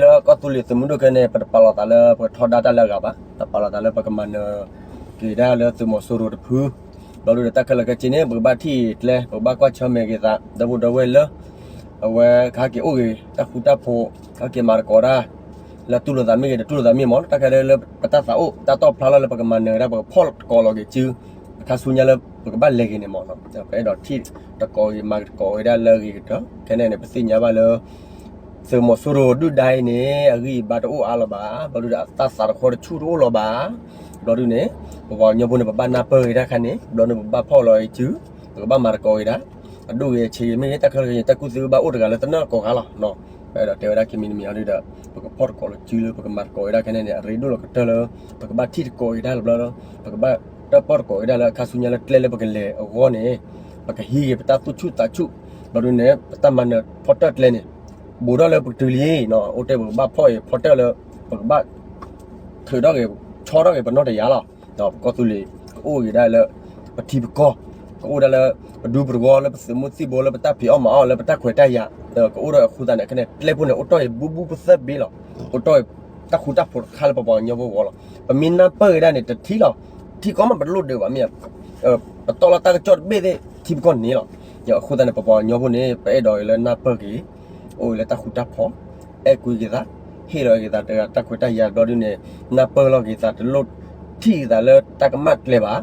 လၢကီၢ်သူလ့ၤသုးမုၢ်ဒိၣ်ခဲန့ၣ် ပတပာ်လီၤသးလၢပကထီဒါတၢ်လၢအဂၤဘၣ်, တပာ်လီၤသးလၢပကမၤနၢၤက့ၤဒၣ်လၢသုးမီၤစိရိၤတဖု, ဘျီဒုးဒီးတၢ်ခဲလၢာ်ခဲဆ့န့ၣ် ပကဘၣ်ထံၣ်ကျဲ ပကဘၣ်ကွၢ်ဆၢၣ်မဲာ်က့ၤသး ဒီပုၢ်ဒီဝဲၢ်လၢ အဝဲကဟဲက့ၤအိၣ်ဂ့ၤ တၢ်ဃူတၢ်ဖိး ကဟဲက့ၤမၤသကိးတၢ် လၢတူၢ်လိာ်သးမ့ၢ်ဂ့ၤ တတူၢ်လိာ်သးမ့ၢ်ဂ့ၤမ့ၢ် တၢ်ခဲလၢာ်လၢပတၢ်သးအိၣ် တၢ်တီၢ်ဖျါလီၤလၢပကမၤနၢၤဒၣ် ပကဖီၣ်သကိးလီၤက့ၤစု အခါဆူညါလၢပကဘၣ်လဲၤဂ့ၤန့ၣ်မ့ၢ် ပအဲၣ်ဒိးထံၣ်သကိးဂ့ၤ မၤသကိးဝဲဒၣ်လၢအဂ့ၤကတၢၢ် ခဲန့ၣ်န့ၣ် ပသ့ၣ်ညါဘၣ်လၢ သုးမီၤစိရိၤဒုၣ်ဒါအံၤန့ၣ် အဂံၢ်အဘါတအိၣ်အါလီၤဘၣ်, ဘျီဒုးဒီးတၢ်သးတခီတဆူၣ်တအိၣ်လီၤဘၣ်, ဘျီဒုးန့ၣ် ပပှၤကညီဖိန့ၣ် ပဘၣ်နၢ်ပၢၢ်ဂ့ၤတၢ်ခါန့ၣ် ဘျီဒုးပဘၣ်ဖီၣ်လီၤအံၤစု ပကဘၣ်မၤသကိးဂ့ၤဒၣ် အဒိၣ်ဂ့ၤအဆံးဂ့ၤမ့ၢ်ဂ့ၤ တၢ်ခဲလၢာ်ခဲဆ့ တၢ်ကူၣ်သ့ဘၣ်အိၣ်တဂၤလၢတနၢ်ကိးဂၤလီၤ. ပအဲၣ်ဒိးတဲဝဲဒၣ်ခံမံၤတမံၤအီၤဒုးဒီး ပကဖီၣ်သကိးလီၤစုလၢပကမၤသကိးဂ့ၤဒၣ်ခဲန့ၣ်န့ၣ် အရ့ဒိၣ်လီၤကတၢၢ်လၢ ပကဘၣ်ထံၣ်သကိးဂ့ၤဒၣ်လၢဘျီလၢ ပကဘၣ်တၢၣ်ပီၣ်သကိးဂ့ၤဒၣ်လၢအခါဆူညါလၢကျဲလၢပကလဲၤအဂီၢ်န့ၣ် ပကဟံးဂ့ၤပတၢ်သူၣ်ဆူၣ်သးဆူၣ် ဘျီဒုးန့ၣ် ပတၢ်မၤနၢၤဖီတၢၣ်ကျဲန့ၣ် ဘူးထီၣ်လၢပကတုၤလံ, အိၣ်တ့ၢ်ပကဘၣ်ဖီၣ်ဂ့ၤဖီတၢၣ်လၢ ပကဘၣ် ထုးထီၣ်ဂ့ၤ ဆီထီၣ်ဂ့ၤပနီၢ်တယၤလီၤ. ပကီၢ်သူလ့ၤ ကအိၣ်ဂ့ၤဒၣ်လၢ ပထံပကီၢ် ကအိၣ်ဒၣ်လၢပဒူပသဝီလၢပသုးမုၢ်သံၣ်ဘိလၢပတၢ်ဖံးအီၣ်မၤအီၣ်လၢပတၢ်ခွဲးတၢ်ယာ် ကအိၣ်ဒီးအဃိသတးန့ၣ် ခဲန့ၣ် ကျဲဖိန့ၣ် အိၣ်တီၢ်ဂ့ၤဘူးဘူးပသၢဘ့ၣ်လီၤ. အိၣ်တီၢ်ဂ့ၤ တၢ်ဃူတၢ်ဖိးတခါလၢပပှၤကညီဖိအဂီၢ်လီၤ. ပမ့ၢ်နၢ်ပၢၢ်ဂ့ၤဒၣ်န့ၣ် တထံၣ်လီၤ. ထံကီၢ်မးပတလိၣ်ဒုးဘၣ်မ့ၢ် ပတီၢ်လီၤတၢ်ကစီၣ်တဘ့ၣ်သ့ၣ် ထံပကီၢ်န့ၣ်လီၤ. အဃိသတးန့ၣ် ပပှၤကညီဖိန့ၣ် ပအဲၣ်ဒိးဂ့ၤလၢနၢ်ပၢၢ်ဂ့ၤ အိၣ်ဂ့ၤလၢတၢ်ဃူတၢ်ဖိး အဲၣ်ကွံဂ့ၤသး ဟ့ၣ်လီၤဂ့ၤသးတဂၤတၢ်ခွဲးတၢ်ယာ်ဘျီဒုးန့ၣ် နၢ်ပၢၢ်လီၤဂ့ၤသးတလိၣ်ထံၣ်သးလၢတၢ်ကမၣ်ကျဲဘၣ်.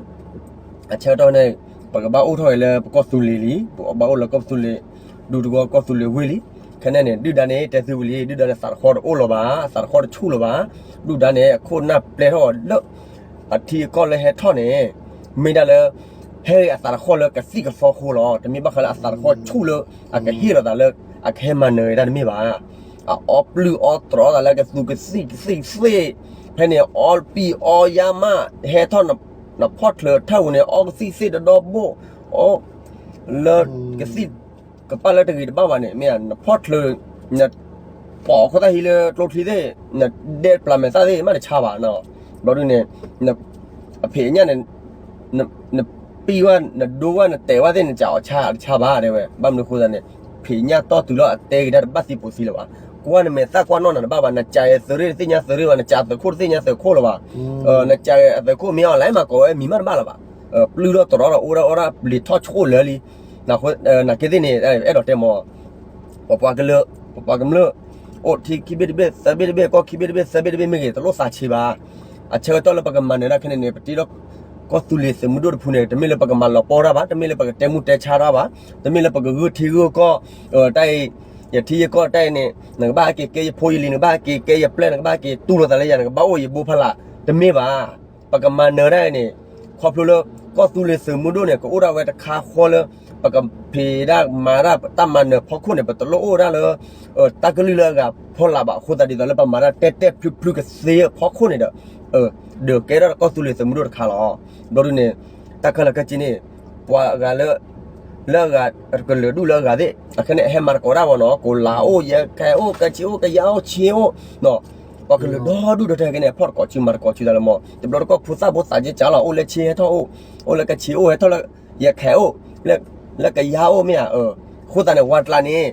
အဆၢကတီၢ်န့ၣ် ပကဘၣ်အိၣ်ထီၣ်ဂ့ၤလၢပကီၢ်သူလ့ၤလံ ပဘၣ်အိၣ်လၢကီၢ်သူလ့ၤ ဒူတဂီၢ်ကီၢ်သူလ့ၤဝ့ၢ်လံ. ခဲန့ၣ်န့ၣ် ဒုၣ်ဒါန့ၣ် တဲသုဝံၤလံ ဒုၣ်ဒါန့ၣ် သးတခီတအိၣ်လီၤဘၣ် သးတခီတဆူၣ်လီၤဘၣ်. ဒုၣ်ဒါန့ၣ် အခိၣ်နၢ်ပျဲထီၣ်အီၤလၢ အထံအကီၢ်လၢဟဲထီၣ်န့ၣ် မ့ၢ်ဒၣ်လၢ ဟဲဂ့ၤအသးတခီလၢကသံၣ်ကသီအဃိလီၤ. တမ့ၢ်ဘၣ်ဃးလၢအသးတခီဆူၣ်လၢ အကဟ့ၣ်လီၤသးလၢ အကဟဲမၤနၢၤဝဲဒၣ်တမ့ၢ်ဘၣ်. အအီပျုၢ်အီတြီသးလၢကသူကသံၣ်ကသံၣ်သ့ၣ် ဖဲန့ၣ်အီပံာ်အီယါမး ဟဲထီၣ် နဖီၣ်ချၢထၢၣ်ပူၤန့ၣ် အီကသံၣ်သ့ၣ်တဒီဘိၣ် အီ လၢကသံၣ် ကပၣ်လၢတဂ့ၤတဘၣ်ဘၣ်န့ၣ် မ့ၢ်ဧါ နဖီၣ်ချၢ နပိာ်ခိၣ်သၣ်ဟံးလၢကျိချံသ့ၣ် နဒဲပျၢ်မဲာ်သၣ်သ့ၣ် မ့ၢ်တဆါဘၣ်နီၤ. ဘျီဒုန့ၣ် အဖံးအညၣ်န့ၣ် နပံၢ်ဝဲ နဒိဝဲ နတဲာ်ဝဲသ့ၣ် နကးအီၤဆါ တဆါဘၣ်တဲဝဲ. ဘၣ်မနုၤအဃိသတးန့ၣ် ဖံးညၣ်တီၢ်တုၤလီၤအတဲက့ၤတၢ်တဘၣ်သံပိာ်သံလၢၤဘၣ်. ကွၢ်နမဲာ်သၣ်ကွၢ်နီၢ်နၤတဘၣ်ဘၣ်. နကးအသုးရ့ၣ်တသ့ၣ်ညါသုးရ့ၣ်ဘၣ်, နကးသုးခိၣ်တသ့ၣ်ညါသုးခိၣ်လၢၤဘၣ်. နကးအသုးခိၣ်မ့ၢ်အီၤလဲၣ်မၤကိးဝဲမံၤမးတဘၣ်လၢၤဘၣ်. ပျုၢ်ထီၣ်တြီထီၣ်အိၣ်ဒၣ်အိၣ်ဒၣ်ပျံၤထီၣ်ဆိၣ်လၢာ်လံ. နာ်က့သ့ၣ်န့ၣ် အဲၣ်ဒိးတဲမး ပပှၤကလုာ် ပပှၤကမျၢၢ် အိၣ်ထံခံဘ့ၣ်တဘ့ၣ် သၢဘ့ၣ်တဘ့ၣ် ကီၢ်ခံဘ့ၣ်တဘ့ၣ် သၢဘ့ၣ်တဘ့ၣ်မ့ၢ်ဂ့ၤ တလိၣ်သးဆံးဘၣ်. အဆၢကတီၢ်လၢပကမၤနၢၤတၢ်ခဲန့ၣ်န့ၣ် ပတ့ထီၣ် ကီၢ်သူလ့ၤသုးမုၢ်ဒိၣ်တဖုန့ၣ် တမ့ၢ်လၢပကမၤလီၤပီၢ်တၢ်ဘၣ်, တမ့ၢ်လၢပကတဲမူတဲဆါတၢ်ဘၣ်, တမ့ၢ်လၢပကဂုာ်ထံဂုာ်ကီၢ် တၢ်အံၤ ယထံယကီၢ်တၢ်အံၤန့ၣ် နကဘၣ်ဟဲက့ၤကဲယဖိယလံၤ နကဘၣ်ဟဲက့ၤကဲယပျဲၢ် နကဘၣ်ဟဲက့ၤတူၢ်လိာ်သးလၢယၤ နကဘၣ်အိၣ်ယဘိဖးလၢ် တမ့ၢ်ဘၣ်. ပကမၤနၢၤတၢ်အံၤန့ၣ် ခီဖျိလၢ ကီၢ်သူလ့ၤသုးမုၢ်ဒိၣ်န့ၣ် ကအိၣ်ဒၣ်ဝဲတခါဃီလၢ ပကဖံးဒၣ်မၤတၢ်တၢ်မၤနၢၤဖီခိၣ်န့ၣ် ပတလိၣ်အိၣ်ဒၣ်လၢ တၢ်ကလုၢ်လၢအဂၤဖီလာ်ဘၣ်အဃိသတး ဒ်သိးလၢပမၤတၢ်တဲတဲဖျုဖျုကသ့အဖီခိၣ်န့ၣ်ဒီး ဒီးကဲထီၣ်ကီၢ်သူလ့ၤသုးမုၢ်ဒိၣ်တခါလီၤ. ဘျီဒုန့ၣ် တၢ်ခဲလၢာ်ခဲဆ့န့ၣ် ပှၤအဂၤလၢ လၢအဂၤ ကလုာ်ဒူၣ်လၢအဂၤသ့ၣ် အခဲန့ၣ် ဟဲမၤသကိးတၢ်မးနီၤ ကိးလၤအိၣ် ယဲၢ်ခဲအိၣ် ကဲဆံအိၣ် ကယါအိၣ် ဆ့အိၣ် ပှၤကလုာ်ဒီဒူၣ်ဒီထၢက့ၤန့ၣ် ဖီၣ်သကိးစုမၤသကိးစုသးလၢမး တဘျီတကီၢ်ဖိသၣ်ဖိသးက့ၢ်ကၢ်လီၤ အိၣ်လၢဆ့ဟဲထီၣ်အိၣ် အိၣ်လၢကဲဆံအိၣ် ဟဲထီၣ်လၢ ယဲၢ်ခဲအိၣ် လၢကယါအိၣ်မ့ၢ်ဧါ အဃိသတးန့ၣ် ဝၤတကျးန့ၣ်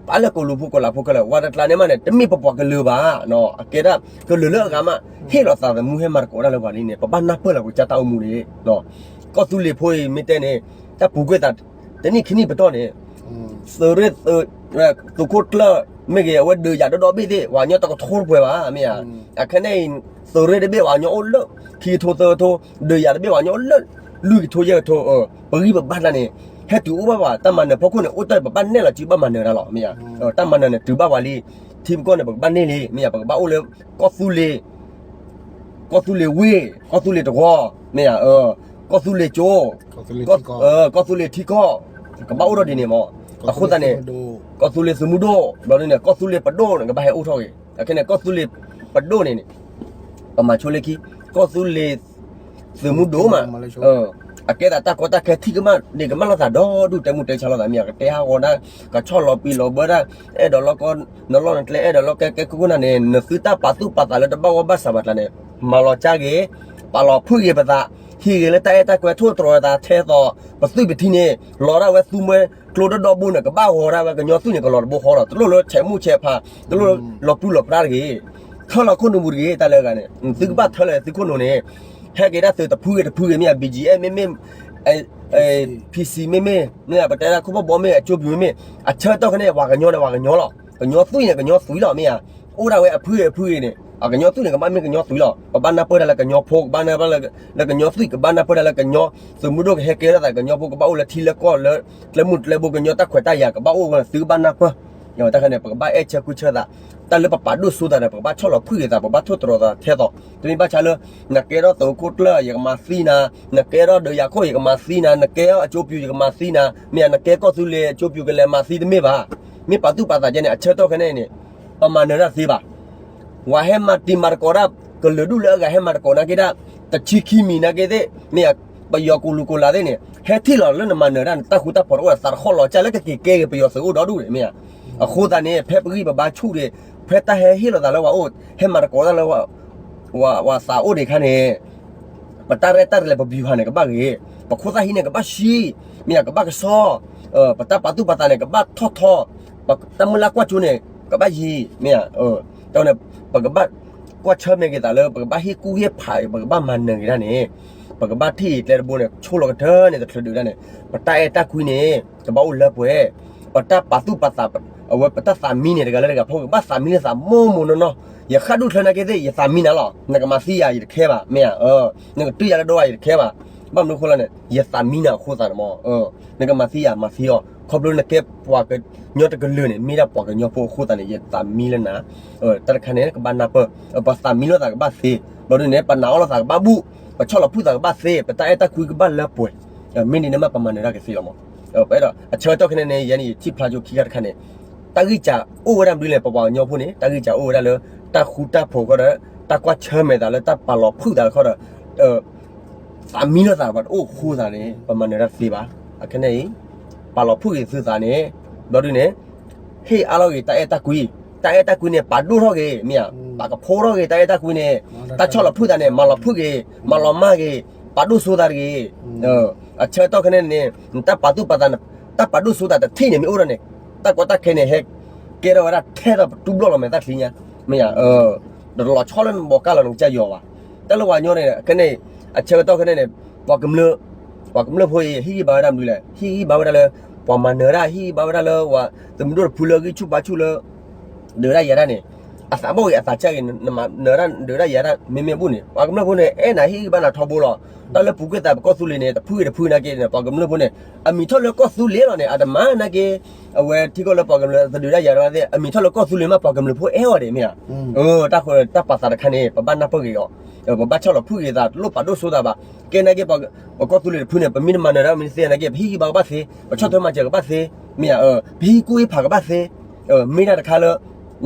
ပာ်လၢကိးလူၤဖိကိးလၤဖိခဲလၢာ် ဝၤတကျးန့ၣ်မးန့ၣ် တမ့ၢ်ပပှၤကလုာ်ဘၣ် အကဲဒၣ် ကလုာ်လၢအဂၤမး ဟ့ၣ်လီၤသးသမူဟဲမၤသကိးတၢ်လၢပှၤလံန့ၣ် ပဘၣ်နၢ်ပၢၢ်လီၤပကစၢ်တၢ်အိၣ်မူန့ၣ် ကီၢ်သူလ့ၤဖိအံၤမ့ၢ်တဲန့ၣ် တၢ်ပူၤကွံာ်သး တနံၣ်ခံနံၣ်ပတီၢ်န့ၣ် သုးရ့ၣ် သုးခိၣ်ကျၢၢ် မ့ၢ်ဂ့ၤ အဝဲဒုးယၤဒီဒီဘ့ၣ်သ့ၣ် ပှၤကညီတကထိတပှဲၤဘၣ် မ့ၢ်ဧါ အခဲန့ၣ်အံၤ သုးရ့ၣ်တဘ့ၣ်ပှၤကညီအိၣ်လၢ ခံကထိသၢကထိ ဒုးယၤတဘ့ၣ်ပှၤကညီအိၣ်လၢ လွံၢ်ကထိယဲၢ်ကထိ ပဂံၢ်ပဘါတၢ်န့ၣ် ဟဲတုၤအိၣ်ဘၣ်ပှၤ တၢ်မၤနၢၤဖီခိၣ်န့ၣ် အိၣ်တ့ၢ်ပဘၣ်နဲၣ်လီၤစုဘၣ်မၤနၢၤတၢ်လီၤ မ့ၢ်ဧါ တၢ်မၤနၢၤန့ၣ် တုၤဘၣ်ပှၤလံ ထံပကီၢ်န့ၣ် ပကဘၣ်န့ၢ်လံ မ့ၢ်ဧါ ပကဘၣ်အိၣ်လၢ ကီၢ်သူလ့ၤ ကီၢ်သူလ့ၤဝ့ၢ် ကီၢ်သူလ့ၤတဝီ မ့ၢ်ဧါ ကီၢ်သူလ့ၤကၠိ ကီၢ်သူလ့ၤထံကီၢ် ကဘၣ်အိၣ်ထီၣ်ဒ်န့ၣ်မး အဃိသတးန့ၣ် ကီၢ်သူလ့ၤသုးမုၢ်ဒိၣ် ဘျီဒုန့ၣ် ကီၢ်သူလ့ၤပဒိၣ်န့ၣ် ကဘၣ်ဟဲအိၣ်ထီၣ်ဂ့ၤ အခဲန့ၣ် ကီၢ်သူလ့ၤပဒိၣ်န့ၣ်န့ၣ် ပမၤဆိလၢခံ ကီၢ်သူလ့ၤသုးမုၢ်ဒိၣ်မး အကဲသးတၢ်ကီတၢ်ခဲထံၣ်ကမၣ်ဒ့ၣ်ကမၣ်လိာ်သးဒီဒူၣ် တဲမူတဲဆါလိာ်သးမ့ၢ် ကတဲဟးဂီၤတၢ် ကဆီၣ်လီၤပံၤလီၤဘၢတၢ် အဲၣ်ဒိးလီၤကီ နလီၢ်နကျဲ အဲၣ်ဒိးလီၤကဲကဲခိၣ်ခိၣ်နၢ်န့ၣ် နသုတၢ်ပာ်သူၣ်ပာ်သးလၢတဘၣ်ဝဲဘၣ်ဆၣ်ဘၣ်ကျါန့ၣ် မၤလီၤကၢ်ဂ့ၤ ပာ်လီၤဖုၣ်ဂ့ၤပသး ထံၣ်ဂ့ၤလၢတၢ်အဲၣ်တၢ်ကွဲထိၣ်တြီၤသးထဲသိး ပသွံၣ်ပထံန့ၣ် လီၤဒၣ်ဝဲသူမွဲကျိဒီဒီဘိန့ၣ် ကဘၣ်ဂီၤဒၣ်ဝဲ ကညီသွံၣ်န့ၣ် ကလီၤတဘိဃီလီၤ. တလိၣ်လၢဆဲးမူဆဲးဖး, တလိၣ်လၢလီၤပျုၢ်လီၤပြါတဂ့ၤ. ထၢလီၤခိၣ်နူာ်ပူၤတဂ့ၤ တၢ်လၢအဂၤန့ၣ် သုကဘၣ်ထၢလီၤသုခိၣ်နူာ်န့ၣ် ဟဲက့ၤဒၣ်သုတဖုဂ့ၤတဖုဂ့ၤ မ့ၢ်ဧါ ဘံၣ်ကၠံၣ်အဲၣ် မ့မ့ၢ် မ့ၢ်ဧါ ပတဲဒၣ် ခိၣ်ဘီဘီ မ့ၢ်အကၠိပူၤမ့မ့ၢ် အဆၢကတီၢ်ခဲန့ၣ် ပှၤကညီန့ၣ် ပှၤကညီလီၤ. ကညီသွံၣ်န့ၣ် ကညီသွံၣ်လီၤ မ့ၢ်ဧါ. အိၣ်ဒၣ်ဝဲအဖုဂ့ၤအဖုဂ့ၤန့ၣ် အကညီသွံၣ်န့ၣ် ကဘၣ်မ့ၢ်ကညီသွံၣ်လီၤ. ပဘၣ်နၢ်ပၢၢ်တၢ်လၢကညီဖိ, ကဘၣ်နၢ်ပၢၢ်လၢ လၢကညီသွံၣ်, ကဘၣ်နၢ်ပၢၢ်တၢ်လၢကညီသုးမုၢ်ဒိၣ်ကဟဲကဲထီၣ်သး, ကညီဖိကဘၣ်အိၣ်လၢထံလၢကီၢ်လၢ ကျဲမုၢ်ကျဲဘိ, ကညီတၢ်ခွဲးတၢ်ယာ်ကဘၣ်အိၣ်ဝဲ, သုကဘၣ်နၢ်ပၢၢ်. တၢ်ခါန့ၣ် ပကဘၣ်အဲၣ်ဆၢကွံဆၢသး, တၢ်လၢပပာ်ဒိၣ်စိသးဒီး ပကဘၣ်ဆီၣ်လီၤဖုၣ်က့ၤသး, ပဘၣ်ထိၣ်တြီၤသးထဲသိး. တမ့ၢ်ဘၣ်ဆၣ်လၢ နကဲထီၣ်သုးခိၣ်ကျၢၢ် ယကမၤသံနၤ, နကဲထီၣ်ဒုးယၤခိၣ် ယကမၤသံနၤ, နကဲထီၣ်အကၠိပူၤ ယကမၤသံနၤ, မ့ၢ်ဧါ, နကဲကီၢ်သူလ့ၤအကၠိပူၤ ကလဲၤမၤသံတမ့ၢ်ဘၣ်. မ့ၢ်ပာ်သူၣ်ပာ်သးကဲန့ၣ် အဆၢကတီၢ်ခဲန့ၣ်န့ၣ် ပမၤနၢၤတၢ်သ့ဘၣ်. ပှၤဟဲမၤတံၤမၤသကိးတၢ် ကလုာ်ဒူၣ်လၢအဂၤဟဲမၤသကိးနာ်က့ဒၣ် တဆံခံမံၤနာ်က့သ့ၣ် မ့ၢ်ဧါ, ပယီၤကူၣ်လူၤကူၣ်လၤသ့ၣ်န့ၣ် ဟဲထံၣ်လီၤလၢနမၤနၢၤတၢ်န့ၣ် တၢ်ဃူတၢ်ဖိးတအိၣ် သးတဟီၣ်လီၤကၢ်လၢကက့ၤကဲက့ၤပယီၤသုးအိၣ်ဒီဒူၣ်န့ၣ် မ့ၢ်ဧါ. အဃိသတးန့ၣ် ဖဲပဂံၢ်ပဘါဆူၣ်ဒီး ဖဲတၢ်ဟဲဟ့ၣ်လီၤသးလၢပှၤအိၣ် ဟဲမၤသကိးတၢ်လၢ ပှၤသးအိၣ်ဒံးအခါန့ၣ် ပတၢ်ရဲၣ်တၢ်ကျဲၤပဘံၣ်ဖးန့ၣ် ကဘၣ်ဂ့ၤ, ပခိၣ်သၣ်ဟံးန့ၣ် ကဘၣ်ဆှံ, မ့ၢ်ဧါ, ကဘၣ်ကစီၣ်, ပတၢ်ပာ်သူၣ်ပာ်သးန့ၣ် ကဘၣ်ထီၣ်ထီ, ပတၢ်မုၢ်လၢ်ကွၢ်စိန့ၣ် ကဘၣ်ယံၤ, မ့ၢ်ဧါ. တၢ်န့ၣ် ပကဘၣ်ကွၢ်ဆၢၣ်မဲာ်က့ၤသးလၢ ပကဘၣ်ဟ့ၣ်ကူၣ်ဟ့ၣ်ဖး ပကဘၣ်မၤနၢၤက့ၤတၢ်န့ၣ် ပကဘၣ်ထံၣ်အံၤကျဲတဘိန့ၣ် ဆိလီၤကတၢၢ်န့ၣ် တချုးဒုးတၢ်န့ၣ် ပတၢ်အဲၣ်တၢ်ကွံန့ၣ် ကဘၣ်အိၣ်လၢပှဲၤ, ပတၢ်ပာ်သူၣ်ပာ်သး အဝဲပတၢ်သးမံန့ၣ် တဂၤလၢတဂၤဖိ ကဘၣ်သးမံလၢသးမိၢ်မိၢ်နီၢ်နီၢ်, ယဃၣ်ဒူၣ်ချၢနာ်က့သ့ၣ် ယသးမံနၤလီၤ, နကမၤသံယၤ ယတခဲဘၣ်, မ့ၢ်ဧါ, နကတုၤယၤလၢဒိဝဲ ယတခဲဘၣ်, ဘၣ်မနုၤအဃိလဲၣ်န့ၣ် ယသးမံနၤအဃိသတးန့ၣ်မ့ၢ် နကမၤသံယၤ မၤသံအီၤ, ခီဖျိနကဲပှၤကညီတကလုာ်န့ၣ် မ့ၢ်ဒၣ်ပှၤကညီဖိအဃိသတးန့ၣ် ယသးမံလၢနၤ, တၢ်တခါန့ၣ် ကဘၣ်နၢ်ပၢၢ်, ပသးမံလိာ်သးကဘၣ်သ့, ဘျီဒုန့ၣ် ပနာ်အီၣ်လိာ်သးကဘၣ်ဘူၣ်, ပဆီၣ်လီၤဖုၣ်သးကဘၣ်သ့, ပတၢ်အဲၣ်တၢ်ကွံကဘၣ်လၢပှဲၤ, မ့ၢ်ဒ်န့ၣ်မး ပမၤနၢၤတၢ်ကသ့လီၤမး, ပအဲၣ်ဒိး အဆၢကတီၢ်ခဲန့ၣ်န့ၣ် ယဲန့ၣ် ယထံၣ်ဖျါကၠိခံခါတခါန့ၣ် တၢ်ဂံၢ်စၢ်အိၣ်ဝဲဒၣ်မနုၤလဲၣ် ပပှၤကညီဖိန့ၣ် တၢ်ဂံၢ်စၢ်အိၣ်ဝဲဒၣ်လၢ တၢ်ဃူတၢ်ဖိးဃီဒီး တၢ်ကွၢ်ဆၢၣ်မဲာ်သးလၢတၢ်ပာ်လီၤဖုၣ်သးဃီဒီး သးမံလိာ်သးပှၤတအိၣ်အဃိသတးန့ၣ် ပမၤနၢၤတၢ်တသ့ဘၣ်. အခဲန့ၣ်အံၤ ပာ်လီၤဖုၣ်က့ၤသုသးန့ၣ် ဘျီဒုန့ၣ် ဟ့ၣ်အါထီၣ်က့ၤတၢ်အဲၣ်တၢ်ကွံ, တၢ်အဲၣ်တၢ်ကွံန့ၣ် ပာ်ဒိၣ်ထီၣ်က့ၤ မ့ၢ်ဧါ, ပာ်ကဖိထီၣ်က့ၤတၢ်အဲၣ်တၢ်ကွံန့ၣ်, တၢ်ဆီၣ်လီၤဖုၣ်သးန့ၣ် မၤလီၤဖုၣ်က့ၤ, မၤလီၤမၢ်က့ၤ, ပာ်ဒိၣ်စိသးတဂ့ၤ. အဆၢကတီၢ်ခဲန့ၣ်န့ၣ် နတၢ်ပာ်သူၣ်ပာ်သး တၢ်ပာ်ဒိၣ်စိသးတထံၣ်န့ၣ်မ့ၢ်အိၣ်ဒီးန့ၣ် တၢ်ကီတၢ်ခဲန့ၣ် ဟဲကဲထီၣ်ဝဲဒၣ်ထဲဒီးပတူၢ်ဘျီၣ်လီၤမဲာ်သၣ်ချံညါ, မ့ၢ်ဧါ, တလီၤဆီလၢနဘီကၢ်လီၤနကစၢ်ယွၤဘၣ်. တၢ်လၢပှၤကညီန့ၣ် ခဲန့ၣ် အဆၢကတီၢ်ခဲန့ၣ်န့ၣ် ပှၤကမျၢၢ် ပှၤကမျၢၢ်ဖိအံၤ ဟ့ၣ်ဂံၢ်ဘါဝဲဒၣ်မနုၤလဲၣ်, ဟ့ၣ်ဂံၢ်ဘါဝဲဒၣ်လၢ ပှၤမၤနၢၤတၢ် ဟ့ၣ်ဂံၢ်ဘါဝဲဒၣ်လၢ ပှၤသုးမုၢ်ဒိၣ်တဖုလၢဂံၢ်ဆူၣ်ဘါဆူၣ်လၢ ဒုးတၢ်ယၤတၢ်န့ၣ် အသးဘီၣ်ဂ့ၤ အသးစၢ်ဂ့ၤ နမၤနၢၤတၢ်ဒုးတၢ်ယၤတၢ် မ့မ့ၢ်ဘူၣ်န့ၣ် ပှၤကမျၢၢ်ဖိန့ၣ် အဲၣ်နၤဟ့ၣ်ဂံၢ်ဘါနၤထီဘိလီၤ. တၢ်လၢပူၤကွံာ်သးပကီၢ်သူလ့ၤန့ၣ် တဖုဂ့ၤတဖုနာ်က့န့ၣ် ပှၤကမျၢၢ်ဖိန့ၣ် အမံၤထီၣ်လၢကီၢ်သူလ့ၤလီၤန့ၣ် အတမၤနာ်က့ အဝဲထံကီၢ်လၢပှၤကမျၢၢ်တဒုးတၢ်ယၤတၢ်သ့ၣ် အမံၤထီၣ်လၢကီၢ်သူလ့ၤမး ပှၤကမျၢၢ်ဖိအဲၣ်အီၤဒံးမ့ၢ်ဧါ. တၢ်ဃိတၢ်ပာ်သးတခါန့ၣ် ပဘၣ်နၢ်ပၢၢ်ဂ့ၤအီၤ ပဘၣ်ဆီၣ်လီၤဖုၣ်ဂ့ၤသး တလိၣ်ပာ်ဒိၣ်စိသးဘၣ်. ကဲနာ်က့ ပကီၢ်သူလ့ၤတဖုန့ၣ် ပမ့ၢ်တမၤနၢၤတၢ်မ့ၢ်တသ့နာ်က့ ပဟ့ၣ်ဂံၢ်ဘါကဘၣ်သ့ ပဆီၣ်ထွဲမၤစၢၤကဘၣ်သ့ မ့ၢ်ဧါ. ပဟ့ၣ်ကူၣ်ဟ့ၣ်ဖးကဘၣ်သ့ မ့ၢ်တၢ်တခါလၢ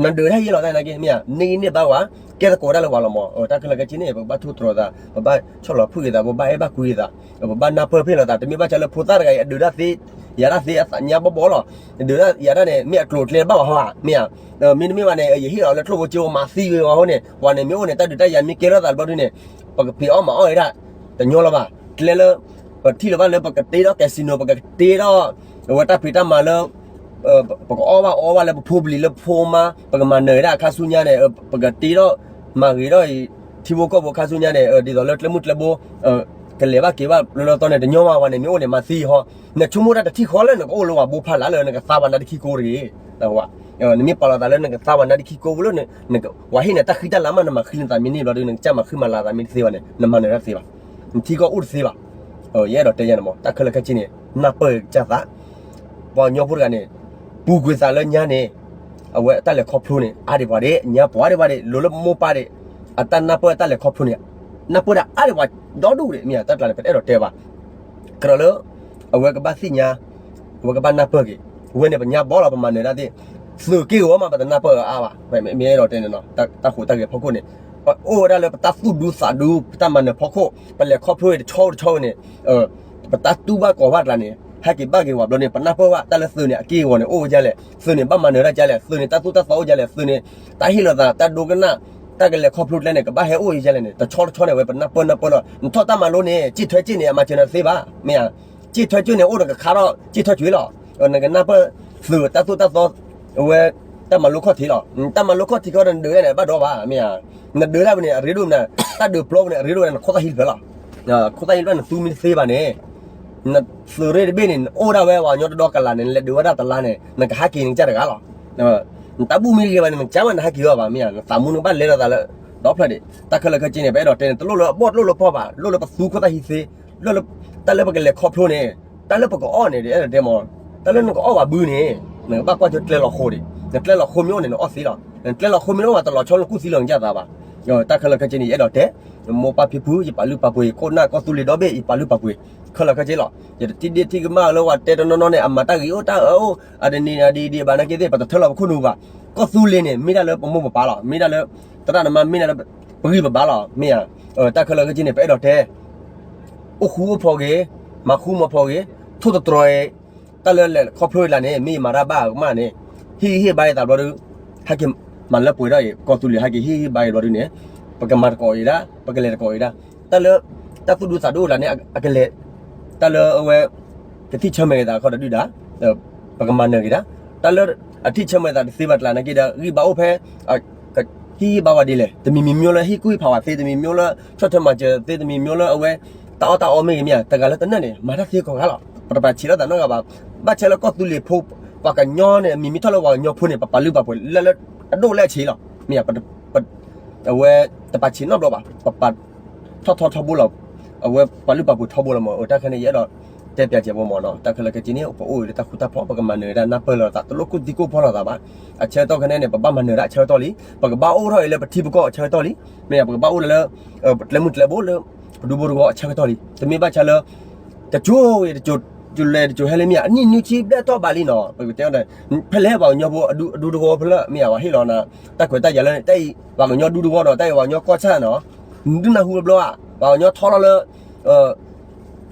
နဒုးတၢ်ယဲလီၤတၢ်နာ်က့ မ့ၢ်ဧါ န့ၢ်ဂံၢ်န့ၢ်ဘါဝဲ ကဲသကိးတၢ်လၢပှၤလီၤမး. တၢ်ခဲလၢာ်ခဲဆ့န့ၣ် ပကဘၣ်ထိၣ်သတြီၤသး ပဘၣ်ဆီၣ်လီၤဖုၣ်ဂ့ၤသး ပဘၣ်အဲၣ်ဘၣ်ကွံဂ့ၤသး ပဘၣ်နၢ်ပၢၢ်ဖ့ၣ်လိာ်သး တမ့ၢ်ဘၣ်ဆၣ်လၢဖိသၣ်တဂၤအံၤ အဒုးတၢ်သ့ ယၤတၢ်သ့ အသးညါဘီဘီလီၤ. ဒုးတၢ်ယၤတၢ်န့ၣ် မ့ၢ်အကျိၤအကျဲဘၣ်ဝဲဟီဧါ မ့ၢ်ဧါ. မ့တမ့ၢ်ဘၣ်န့ၣ် ယဟ့ၣ်အီၤလၢကျိၣ်ဖိစ့ဖိမၤသံဂ့ၤဝဲအဃိန့ၣ် ပှၤန့ၣ်မ့ၢ်အိၣ်န့ၣ် တၢ်ဒုးတၢ်ယၤမ့ၢ်ကဲထီၣ်သးဘျီဒုန့ၣ် ပကဖံးအီၣ်မၤအီၣ်ဝဲဒၣ် တညီလၢၤဘၣ်. ကျဲလၢ ပထံၣ်လၢၤဘၣ်လၢပကတ့ထီၣ် casino ပကတ့ထီၣ် အဝဲတၢ်ဖံးတၢ်မၤလၢ ပကအီၣ်ဘၣ်အီဘၣ်လၢပဖိပလံၤလၢပဖိမါ ပကမၤနၢၤဝဲဒၣ်အခါဆူညါန့ၣ် ပကတ့ထီၣ်မၤဂ့ၤထီၣ်အံၤ ထံဖိကီၢ်ဖိအခါဆူညါန့ၣ် ဒ်သိးလၢကျဲမုၢ်ကျဲဘိ ကလဲၤဘၣ်က့ၤဘၣ်လၢလၢသီန့ၣ် တညီမး ပှၤန့ၣ်မ့ၢ်အိၣ်န့ၣ် မၤသံဟီ နဆိကမိၣ်တၢ်တထံၣ်ဃီလၢနကအိၣ်လၢပှၤဘိဖးလၢ်လၢနကသါပှၤနါတခံကိးတဂ့ၤ နမ့ၢ်ပာ်လီၤသးလၢနကသါပှၤနါတခံကိးလၢ ပှၤဟ့ၣ်နၤတၢ်ဃံတၢ်လၤမး နမၤဃံနသးမ့ၢ်န့ၢ်ဘျီဒု နကစၢ်မၤဃံမၤလၤသးမ့ၢ်တသ့ဘၣ်န့ၣ် နမၤနၢၤတၢ်တသ့ဘၣ်. နထံကီၢ်အိၣ်တသ့ဘၣ်. ယအဲၣ်ဒိးတဲယၤန့ၣ်မး တၢ်ခဲလၢာ်ခဲဆ့န့ၣ် နၢ်ပၢၢ်ကစၢ်သး ပှၤကညီဖိတဂၤန့ၣ် ပူၤကွံာ်သးလၢညါန့ၣ် အဝဲအတၢ်လဲၤခီဖျိန့ၣ် အါဒံးပှၤဒံး ညါပှၤဒံးပှၤဒံး လိၤလၢမိၢ်ပၢ်ဒံး အတၢ်နၢ်ပၢၢ်အတၢ်လဲၤခီဖျိန့ၣ် နၢ်ပၢၢ်ဒၣ်အါဒံးပှၤဒီဒူၣ်ဒံး မ့ၢ်ဧါ တၢ်ကျါန့ၣ် ပတအဲၣ်ဒိးတဲဘၣ်. ကြၢးလၢ အဝဲကဘၣ်သ့ၣ်ညါ အဝဲကဘၣ်နၢ်ပၢၢ်က့ၤ ဝဲန့ၣ်ပညါဘီလီၤ ပမၤနၢၤတၢ်သ့ၣ် သုးက့ၢ်ဂီၤမး ပတနၢ်ပၢၢ်အါဘၣ် မ့ၢ်အဲၣ်ဒိးတဲန့ၣ်နီၤ တၢ်ဃိးတၢ်ဂဲၤဖီခိၣ်န့ၣ် ပအိၣ်ဝဲဒၣ်လၢပတၢ်သူၣ်ဒူသးဒူ ပတၢ်မၤနၢၤဖီခိၣ် ပလဲၤခီဖျိတဆီတဆီန့ၣ် ပတၢ်တူၢ်ဘၣ်ကီၤဘၣ်တကျါန့ၣ် ဟဲက့ၤဘၣ်က့ၤဝဲဘျီန့ၣ် ပနၢ်ပၢၢ်ဘၣ်တၢ်လၢသုးန့ၣ် အက့ၢ်အဂီၤန့ၣ် အိၣ်ဝဲဒ်လဲၣ် သုးန့ၣ် ဘၣ်မၤနၢၤတၢ်ဒ်လဲၣ် သုးန့ၣ် တၢ်သိၣ်တၢ်သီအိၣ်ဒ်လဲၣ် သုးန့ၣ် တၢ်ဟ့ၣ်လီၤသး တၢ်ဒိကနၣ် တၢ်ကလဲၤခီဖျိကျဲန့ၣ် ကဘၣ်ဟဲအိၣ်ယဲလဲၣ်န့ၣ် တဆီတဆီန့ၣ် အဝဲပနၢ်ပၢၢ်နၢ်ပၢၢ်လီၤ. နထီၣ်တၢ်မၤလိန့ၣ် စံၣ်ထွဲစ့ၣ်န့ၣ် အမၤစၢၤနၤတသ့ဘၣ် မ့ၢ်ဧါ. စံၣ်ထွဲစ့ၣ်န့ၣ် အိၣ်ဒီးကခါထီၣ်စံၣ်ထွဲစ့ၣ်လီၤ. နကနၢ်ပၢၢ်သုးတၢ်သိၣ်တၢ်သီ အဝဲ တၢ်မၤလိခီၣ်ထံးလီၤ. တၢ်မၤလိခီၣ်ထံးခီဒီး နဒုးဒၣ်န့ၣ် ဘၣ်ဒီးဘၣ် မ့ၢ်ဧါ. နဒုးဒၣ်ဝဲန့ၣ် အရ့ဒိၣ်မနုၤ, တၢ်ဒုးပျီဝဲန့ၣ် အရ့ဒိၣ်ဝဲဒၣ်နခိၣ်သၣ်ဟံၣ်တဖျၢၣ်လီၤ. ခိၣ်သၣ်ဟံၣ်တဖျၢၣ်နသူမ့ၢ်တသ့ဘၣ်န့ၣ် နသုးရ့ၣ်တဘ့ၣ်န့ၣ် နအိၣ်ဒၣ်ဝဲပှၤကညီတဒီကလးန့ၣ် နလဲၤဒုးဝဲဒၣ်တလါန့ၣ် နကဟးက့ၤနကစၢ်တဂၤလီၤ. နတၢ်ဘူၣ်မ့ၢ်ဂ့ၤဘၣ်န့ၣ် နကစၢ်မးနဟးက့ၤဝဲဘၣ် မ့ၢ်ဧါ. နသးမူနကဘၣ်လဲလိာ်သးလၢ ဒီဖျၢၣ်ဒံး တၢ်ခဲလၢာ်ခဲဆ့န့ၣ် ပအဲၣ်ဒိးတဲန့ၣ် တလိၣ်လၢအဘီၣ်တလိၣ်လၢပီၢ်ဘၣ် လိၣ်လၢပသူခိၣ်သၣ်ဟံၣ်သ့ လၢ တၢ်လၢပကလဲၤခီဖျိန့ၣ် တၢ်လၢပကအီၣ်န့ၣ် အဲၣ်ဒိးတဲမး တၢ်လၢနကအီၣ်ဘၣ်ဘုန့ၣ် နကဘၣ်ကွၢ်ကၢကျဲလီၤဃိဒံး နကျဲလီၤဃိမ့ၢ်အိၣ်န့ၣ် နအီၣ်သ့လီၤ. နကျဲလီၤဃိမ့ၢ်အိၣ်ဘၣ်တလီၤဆီလၢကူၣ်သံလီၤနကစၢ်သးဘၣ်. တၢ်ခဲလၢာ်ခဲဆ့န့ၣ် ယအဲၣ်ဒိးတဲ မိၢ်ပၢ်ဖံဖု ယပာ်လုၢ်ပာ်ပှ့ၤ ခိၣ်နၢ်ကီၢ်သူလ့ၤဒီဘ့ၣ် ယပာ်လုၢ်ပာ်ပှ့ၤ ခဲလၢာ်ခဲဆ့လီၤ. ယတထံၣ်ဒ့ၣ်ထံၣ်ကမၣ်လၢပှၤတဲတနီၤနီၤန့ၣ် အမၤတၢ်ဂ့ၤအိၣ်တၢ်အၢအိၣ် အတနံၤအဒံးဒံးဘၣ်နာ်က့သ့ၣ် ပတထၢလီၤပခိၣ်နူာ်ဘၣ်. ကီၢ်သူလ့ၤန့ၣ် မ့ၢ်ဒၣ်လၢပမိၢ်ပပၢ်လီၤ မ့ၢ်ဒၣ်လၢ သရၣ်သမါမ့ၢ်ဒၣ်လၢ ပဂံၢ်ပဘါလီၤ မ့ၢ်ဧါ. တၢ်ခဲလၢာ်ခဲဆ့န့ၣ် ပအဲၣ်ဒိးတဲ အိၣ်ဃူအိၣ်ဖိးဂ့ၤ မၤဃူမၤဖိးဂ့ၤ ထိၣ်သတြီၤဂ့ၤ တၢ်လၢလဲၤခီဖျိလၢ်န့ၣ် မ့ၢ်ယမၤတၢ်ဘၣ်ကမၣ်န့ၣ် ဟ့ၣ်ဂံၢ်ဟ့ၣ်ဘါယသးဘျီဒု ဟဲက့ၤမၤလၢပှဲၤထီၣ်အံၤ ကီၢ်သူလ့ၤဟဲက့ၤဟ့ၣ်ဂံၢ်ဟ့ၣ်ဘါယသးဘျီဒုန့ၣ် ပကမၤတကိးအံၤဒၣ် ပကလဲၤတကိးအံၤဒၣ် တၢ်လၢ တၢ်သူၣ်ဒူသးဒူအိၣ်လၢ်န့ၣ် အကလဲၤ တၢ်လၢအဝဲ ကထံၣ်ဆၢမဲာ်က့ၤသးခီဒီးဒုၣ်ဒါ ပကမၤနၢၤက့ၤဒၣ် တၢ်လၢ အထံၣ်ဆၢမဲာ်သးတသ့ဘၣ်တကျါနာ်က့ဒီး ဂံၢ်ဘါအိၣ်ဖဲ ဟ့ၣ်ဂံၢ်ဘါဝဲဒ်လဲၣ် တမံၤမံၤမ့ၢ်လၢဟ့ၣ်ကူၣ်ဟ့ၣ်ဖးဝဲသ့ တမံၤမ့ၢ်လၢဆီၣ်ထွဲမၤစၢၤသ့ တမံၤမ့ၢ်လၢအဝဲ တၢ်အီၣ်တၢ်အီမ့ၢ်ဂ့ၤမ့ၢ်ဧါ တဂၤလၢတနၢ်န့ၣ် မၤတၢ်သ့ကိးဂၤလီၤ. ပတပာ်ဆံးလီၤသးနီတဂၤဘၣ်. ဘၣ်ဆၣ်လၢကီၢ်သူလ့ၤဖိ ပှၤကညီန့ၣ် မံၤမ့ၢ်ထီၣ်လၢပှၤကညီဖိန့ၣ် ပပာ်လုၢ်ပာ်ပှ့ၤလၢလၢအဒိၣ်လၢအဆံးလီၤ မ့ၢ်ဧါ. အဝဲ တပာ်ဆံးနီတဘျီဘၣ် ပပာ် ထီၣ်ထီထီဘိလီၤ အဝဲပာ်လုၢ်ပာ်ပှ့ၤထီဘိလီၤမး အတၢ်ခဲန့ၣ် ယအဲၣ်ဒိး တဲပၠးစဲးဖိမးနီၤ တၢ်ခဲလၢာ်ခဲဆ့န့ၣ် ပအိၣ်အံၤလၢတၢ်ဃူတၢ်ဖိး ပကမၤနၢၤဒၣ်နၢ်ပၢၢ်လိာ်သး တလိၣ်ကူၣ်သံကူၣ်ဖီလိာ်သးဘၣ်. အဆၢကတီၢ်ခဲန့ၣ်န့ၣ် ပဘၣ်မၤနၢၤဒၣ်အဆၢကတီၢ်လံ ပကဘၣ်အိၣ်ထီၣ်အံၤလၢပထံပကီၢ်အဆၢကတီၢ်လံ မ့ၢ်ဧါ ပကဘၣ်အိၣ်လၢလၢ ကျဲမုၢ်ကျဲဘိလၢ ပဒူဖိတဝီအဆၢကတီၢ်လံ တမ့ၢ်ဘၣ်ဆၣ်လၢ တကၠိဂ့ၤတကၠိ တကၠိလဲၤတကၠိဟဲလၢမ့ၢ်ဧါ အနံၣ်နွံဆံဘျဲၣ်ထီၣ်ဘးလံနီၤ ပကတဲအီၤ ဖဲလဲၣ်ပှၤကညီဖိအဒူတဝီဖဲလဲၣ် မ့ၢ်ဧါ ပှၤဟ့ၣ်လီၤနၤ တၢ်ခွဲးတၢ်ယာ်လၢ တၢ်အံၤ ပှၤကညီဒူတဝီနီၤ တၢ်အံၤပှၤကညီကီၢ်ဆၣ်နီၤ နဒုးနၢ်ဟူတဘျီဧါ ပှၤကညီထီလီၤလၢ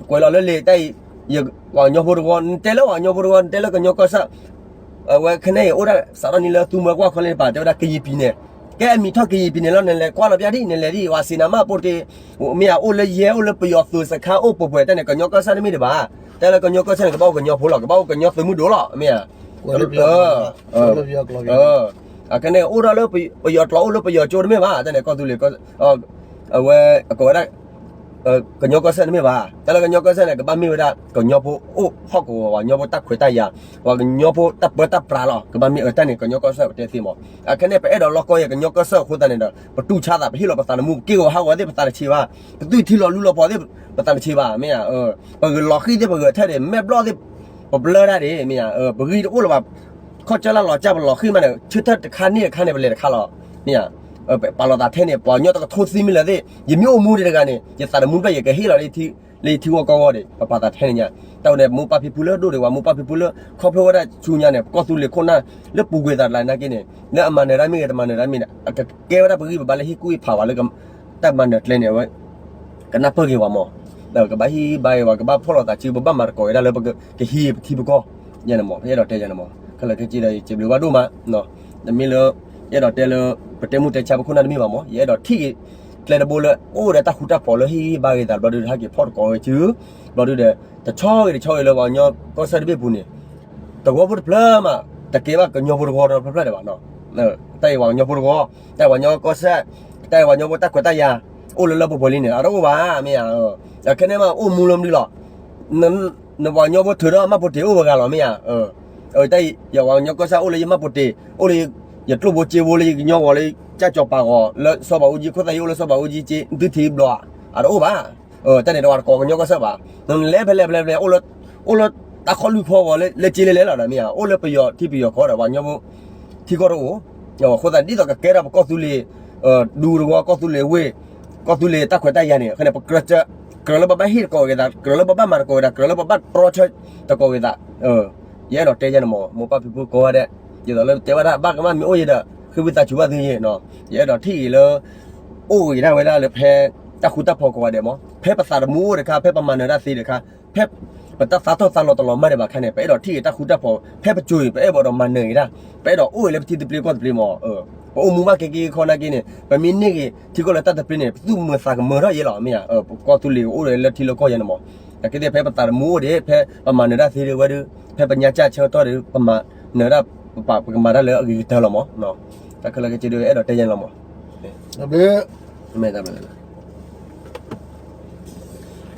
ကွဲးလီၤလၢလံာ်တၢ်အံၤ ပှၤကညီဖိတဝီ နတဲလၢပှၤကညီဖိတဝီ နတဲလၢကညီကီၢ်ဆၣ် အဝဲခဲန့ၣ်အံၤ အိၣ်ဒၣ်စးထီၣ်န့ၣ်လၢသူမွဲကွၢ်ခီလ့ၣ်တပၤ တဲဝဲဒၣ်ကယံာ်ပံၤန့ၣ် ကဲအမံၤထီၣ်ကယံာ်ပံၤန့ၣ်လီၤ နလဲၤကွၢ်လီၤပျၢ်ဒ် နလဲၤဒ် ပှၤစံးနၤမၢ်ပိတ့ မ့ၢ်ဧါ အိၣ်လၢယဲ အိၣ်လၢပယီၤသုးစခါ အိၣ်ပှဲၤပှဲၤ တၢ်န့ၣ် ကညီကီၢ်ဆၣ်တမ့ၢ်ဒံးဘၣ် တၢ်လၢကညီကီၢ်ဆၣ်န့ၣ် ကဘၣ်အိၣ်ကညီဖိလီၤ ကဘၣ်အိၣ်ကညီသုးမုၢ်ဒိၣ်လီၤ မ့ၢ်ဧါ အခဲန့ၣ်အိၣ်ဒၣ်လၢပယီၤကျိာ်အိၣ်လၢပယီၤကၠိတမ့ၢ်ဘၣ် တၢ်န့ၣ် ကီၢ်သူလ့ၤ အဝဲ အကိးဝဲဒၣ် ကညီကီၢ်ဆၣ်တမ့ၢ်ဘၣ် တၢ်လၢကညီကီၢ်ဆၣ်န့ၣ် ကဘၣ်မ့ၢ်ဝဲဒၣ် ကညီဖိအိၣ်ဟီၣ်ကဝီၤ ပှၤကညီဖိတၢ်ခွဲးတၢ်ယာ် ပှၤကညီဖိတၢ်ပၢတၢ်ပြးလီၤ ကဘၣ်မ့ၢ်အတၢ်န့ၣ် ကညီကီၢ်ဆၣ်ပတဲသ့မး အခဲန့ၣ် ပအဲၣ်ဒိးလီၢ်ကီယဲၢ်ကညီကီၢ်ဆၣ်အဃိသတးန့ၣ်ဒီး ပတူၢ်ဆါသး ပဟ့ၣ်လီၤပသးသမူ ပက့ၢ်ဂီၤဟးဂီၤသ့ၣ် ပသးတဆံးဘၣ် ပသွံၣ်ထံလီၤလူလီၤပှီၤသ့ၣ် ပသးတဆံးဘၣ် မ့ၢ်ဧါ ပဂုာ်လီၤဃံၣ်သ့ၣ် ပဂုာ်ထဲဒၣ် မဲာ်ဘျီၣ်သ့ၣ် ပဘျၢဒၣ်ဒၣ် မ့ၢ်ဧါ ပဂံၢ်တအိၣ်လၢၤဘၣ် ခီၣ်ကၢလၢ်လီၤကၢ်ပလီၤဃံၣ်မးန့ၣ် ဆၢထၢၣ်တခါန့ၣ်တခါန့ၣ် ပလဲၤတခါလီၤ မ့ၢ်ဧါ ပာ်လီၤသးထဲန့ၣ် ပှၤကညီတကထိသံမ့ၢ်လၢာ်သ့ၣ် ယမ့ၢ်အိၣ်မူဒံးတဂၤန့ၣ် ယသးသမူတဖျၢၣ်ယကဟ့ၣ်လီၤ လၢထံဂီၢ်ကီၢ်ဂီၢ်ဒံး ပပာ်သးထဲန့ၣ်ညါ တၢ်ဝဲန့ၣ် မိၢ်ပၢ်ဖံဖုလၢဒိၣ်ဒံးဝဲ မိၢ်ပၢ်ဖံဖုလၢခီဖျိဝဲဒၣ်ဆူညါန့ၣ် ပကီၢ်သူလ့ၤခိၣ်နၢ်လၢပူၤကွံာ်သးတလါနာ်က့န့ၣ် လၢအမၤနၢၤတၢ်မ့ၢ်ဂ့ၤ တမၤနၢၤတၢ်မ့ၢ်ဂ့ၤ အကကဲဝဲဒၣ်ပဂံၢ်ပဘါလၢဟ့ၣ်ကူၣ်ဟ့ၣ်ဖးဝဲလၢ တၢ်မၤနၢၤကျဲန့ၣ် အဝဲ ကနၢ်ပၢၢ်က့ၤဝဲမး ကဘၣ်ဟ့ၣ်ဂံၢ်ဟ့ၣ်ဘါက့ၤဝဲ ကဘၣ်ဖီၣ်လိာ်သးစု ပဘၣ်မၤသကိးဝဲဒၣ်လၢပကဟံးပထံပကီၢ် ယဲန့ၣ်မး ယအဲၣ်ဒိးတဲယဲန့ၣ်မး ခဲလၢာ်ခဲဆ့ဒီး ယစံးဘျုးဘၣ်ဒိၣ်မး တမ့ၢ်လၢ ယအဲၣ်ဒိးတဲလၢ ပတဲမုၢ်တဲဆါပခိၣ်နၢ်တမ့ၢ်ဘၣ်မး ယအဲၣ်ဒိးထံၣ်က့ၤ ကျဲတဘိလၢ အိၣ်ဒီးတၢ်ဃူတၢ်ဖိးလၢဟ့ၣ်ဂံၢ်ဟ့ၣ်ဘါက့ၤသးဘျီဒုး ဟဲက့ၤဖီၣ်သကိးဝဲစု ဘျီဒုးဒီး တဆီဂ့ၤတဆီဂ့ၤလၢပှၤကညီကီၢ်စဲၣ်တဘ့ၣ်ပူၤန့ၣ် တဝီဖိတဖျၢၣ်မး တကဲဘၣ်ကညီဖိတဝီတဖျၢၣ်ဒံးဘၣ်နီၤ တၢ်အံၤပှၤကညီဖိတဝီ တၢ်အံၤပှၤကညီကီၢ်စဲၣ် တၢ်အံၤပှၤကညီဖိတၢ်ခွဲးတၢ်ယာ် အိၣ်လၢလၢပှဲၤပှဲၤလံန့ၣ် အတအိၣ်ဘၣ် မ့ၢ်ဧါ ခဲန့ၣ်မး အိၣ်မူလၢမနုၤလီၤ နပှၤကညီဖိထုးထီၣ်မၢ်ဖိတ့ၢ်အိၣ်ပှဲၤဂၤလီၤ မ့ၢ်ဧါ တၢ်အံၤ ယပှၤကညီကီၢ်စဲၣ်အိၣ်လၢယမၢ်ဖိတ့ၢ် အိၣ်လၢယကျိၣ်ဖိစ့ဖိလၢယကညီဂီၤလၢကၢ်ကၠီၤပၤဂီၤ လၢစီၤဘးအူကၠံ ခိၣ်သၣ်ယိၣ်အိၣ်လၢစီၤဘးအူကၠံစ့ သုထံၣ်ဘျီ အတအိၣ်ဘၣ် တၢ်န့ၣ်တဝၤတကိးကညီကီၢ်စဲၣ်ဘၣ် နလဲၤဖဲလဲၣ်ဖဲလဲၣ်ဖဲလဲၣ် အိၣ်လၢတၢ်ခီၣ်လွံၢ်ခီဂီၤလၢကၠ့လဲၤလဲၤလီၤဒီး မ့ၢ်ဧါ အိၣ်လၢပယီၤထံပယီၤကီၢ်ဒီးပှၤကညီဖိ ထံကီၢ်တအိၣ် အဃိသတးဒ်သိးကကဲထီၣ်ပကီၢ်သူလ့ၤ ဒူတဝီ ကီၢ်သူလ့ၤဝ့ၢ် ကီၢ်သူလ့ၤတၢ်ခွဲးတၢ်ယာ်န့ၣ် အဃိန့ၣ် ပကြၢး ကြၢးလၢပဘၣ်ဟ့ၣ်သကိးက့ၤသး ကြၢးလၢပဘၣ်မၤသကိးက့ၤသး ကြၢးလၢပဘၣ်တြီဆၢသကိးက့ၤသး ယအဲၣ်ဒိးတဲယဲန့ၣ်မး မိၢ်ပၢ်ဖံဖုကိးဂၤဒဲး ဒ်သိးလၢတဲဝဲဒၣ် ဘၣ်ကမၣ်မ့ၢ်အိၣ်ယဲဒီး ဃ့ဝံသးစူၤဘၣ်သုယဲနီၤ ယအဲၣ်ဒိးထံၣ်ဂ့ၤလၢ အိၣ်ဂ့ၤဒၣ်ဝဲဒၣ်လၢဖဲ တၢ်ဃူတၢ်ဖိးကိးဂၤဒဲးမး ဖဲပသးသမူအိၣ်တခါ ဖဲပမၤနၢၤတၢ်သ့တခါ ဖဲပ တၢ်သးထီၣ်သးလီၤတလီၤမၢ်ဒံးဘၣ်ခါန့ၣ် ပအဲၣ်ဒိးထံၣ်ဂ့ၤတၢ်ဃူတၢ်ဖိး ဖဲပစိၤအံၤ ပအဲၣ်ဘၣ်ဒီးမၤနၢၤဂ့ၤတၢ်, ပအဲၣ်ဒိးအိၣ်ဂ့ၤလၢပထံသဘျ့ကီၢ်သဘျ့မး, ပအိၣ်မူဘၣ်က့ၤက့ၤခီနာ်က့န့ၣ် ပမ့ၢ်န့ၢ်ဂ့ၤထံကီၢ်လၢတၢ်သဘျ့န့ၣ် ပသူၣ်မုာ်သးကမၢထီၣ်ယဲလီၤ မ့ၢ်ဧါ, ပကီၢ်သူလ့ၤအိၣ်ဒီးလၢထံလၢကီၢ်ယဲန့ၣ်မး, နာ်က့သ့ၣ်ဖဲပသးတမူအိၣ်ဒီး ဖဲပမၤနၢၤတၢ်သ့ဒ်ဝဲဒီး ဖဲပညါကၢ်ဆၢကတီၢ်ဒီး ပမၤနၢၤတၢ် ပကမၤတၢ်လၢအဂ့ၤကတၢၢ်လီၤမး, တၢ်ခဲလၢာ်ခဲဆ့ဒီးအဲၣ်ဒိးတဲယဲန့ၣ်လီၤမး, တၢ်ဘျုး